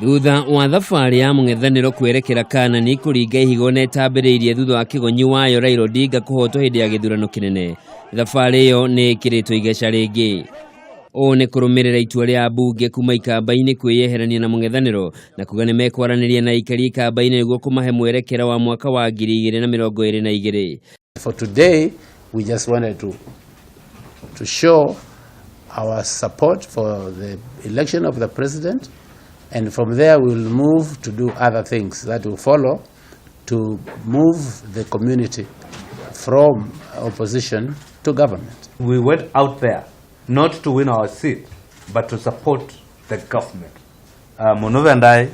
Thutha wa thabarĩ ya mũng'ethanĩro kwerekera Kanani kũringa ihigo na ĩtambĩrĩirie thutha wa kĩgonyi wayo Raila Odinga kũhotwo hĩndĩ ya gĩthurano kĩnene, thabarĩ ĩyo nĩ ĩkĩrĩtwo igeca rĩngĩ. Ũũ nĩ kũrũmĩrĩra itua rĩa ambunge kuma ikamba-inĩ kwĩyeherania na mũng'ethanĩro na kuga nĩ mekwaranĩria na aikari ikamba-inĩ nĩguo kũmahe mwerekera wa mwaka wa 2022. For today, we just wanted to show our support for the election of the president, and from there we will move to do other things that will follow to move the community from opposition to government. We went out there not to win our seat, but to support the government. Munuve and I,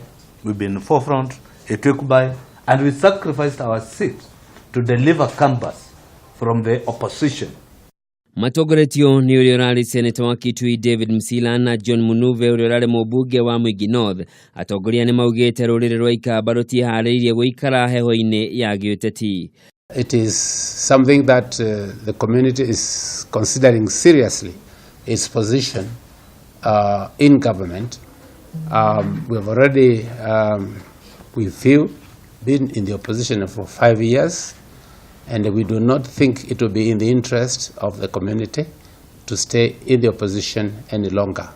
we've been in the forefront, it by, and we sacrificed our seat to deliver Kambas from the opposition. Matongoretio nĩ ũrĩa ũrarĩ seneta wa Kitui David Msila na John Munuve ũrĩa ũrarĩ mũmbunge wa Mwingi North. Atongoria nĩ maugĩte rũrĩrĩ rwa Ikamba rũtiĩharĩirie gũikara heho-inĩ ya gĩũteti. It is something that the community is considering seriously, its position in government. We have already, we feel, been in the opposition for 5 years, and we do not think it will be in the interest of the community to stay in the opposition any longer.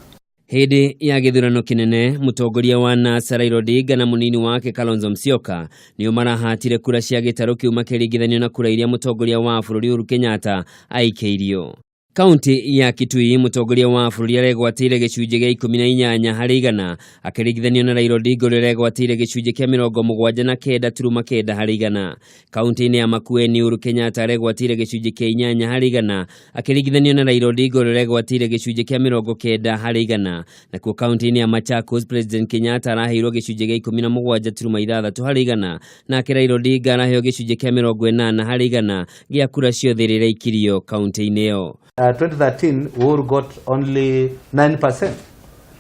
Hĩndĩ ya gĩthurano kĩnene, mũtongoria wa NASA Raila Odinga na mũnini wake Kalonzo Musyoka nĩo marahatire kura cia gĩtarũ kĩu makĩringithanio na kura iria mũtongoria wa bũrũri Uhuru Kenyatta aikĩirio. Kaunti ya Kitui, mũtongoria wa bũrũri aregwatĩire gĩcunjĩ gĩa 18% akĩringithanio na Raila Odinga ũrĩa ũregwatĩire gĩcunjĩ kĩa 79.9%. Kaunti-inĩ ya Makueni, Uhuru Kenyatta aregwatĩire gĩcunjĩ kĩa 8% akĩringithanio na Raila Odinga ũrĩa ũregwatĩire gĩcunjĩ kĩa 90%. Nakuo kaunti-inĩ ya Machakos, President Kenyatta araheirwo gĩcunjĩ gĩa 17.6% nake Raila Odinga araheo gĩcunjĩ kĩa 80% gĩa kura ciothe iria iraikirio kaunti-inĩ ĩyo. 2013, Uhuru got only 9%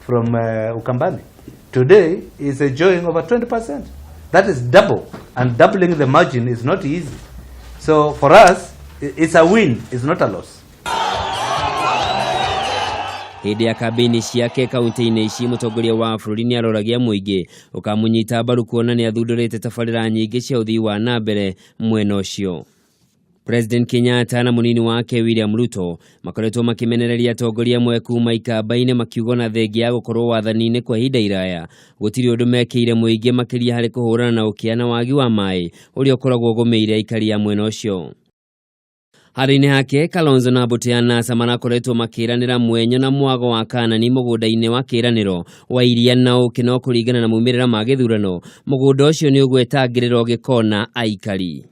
from Ukambani. Today, he's enjoying over 20%. That is double, and doubling the margin is not easy. So for us, it's a win, it's not a loss. Hĩndĩ ya kambĩini ciake kaunti-inĩ ici, mũtongoria wa bũrũri nĩ aroragia mũingĩ ũkamũnyita mbaru kuona nĩ athundũrĩte tabarĩra nyingĩ cia ũthii wa na mbere mwena ũcio. President Kenyatta na mũnini wake William Ruto makoretwo makĩmenereria atongoria amwe kuma ikamba-inĩ makiuga ona thengia ya gũkorwo wathani-inĩ kwa ihinda iraya gũtirĩ ũndũ mekĩire mũingĩ, makĩria harĩ kũhũrana na ũkĩa na wagi wa maĩ ũrĩa ũkoragwo ũgũmĩire aikari a mwena ũcio. Handũ-inĩ hake, Kalonzo na mbũtũ ya NASA marakoretwo makĩranĩra mwenyo na mwago wa Kanani mũgũnda-inĩ wa kĩranĩro wa iria na ũkĩ, no kũringana na maumĩrĩra ma gĩthurano mũgũnda ũcio nĩ ũgwetangĩrĩra ũgĩkona aikari.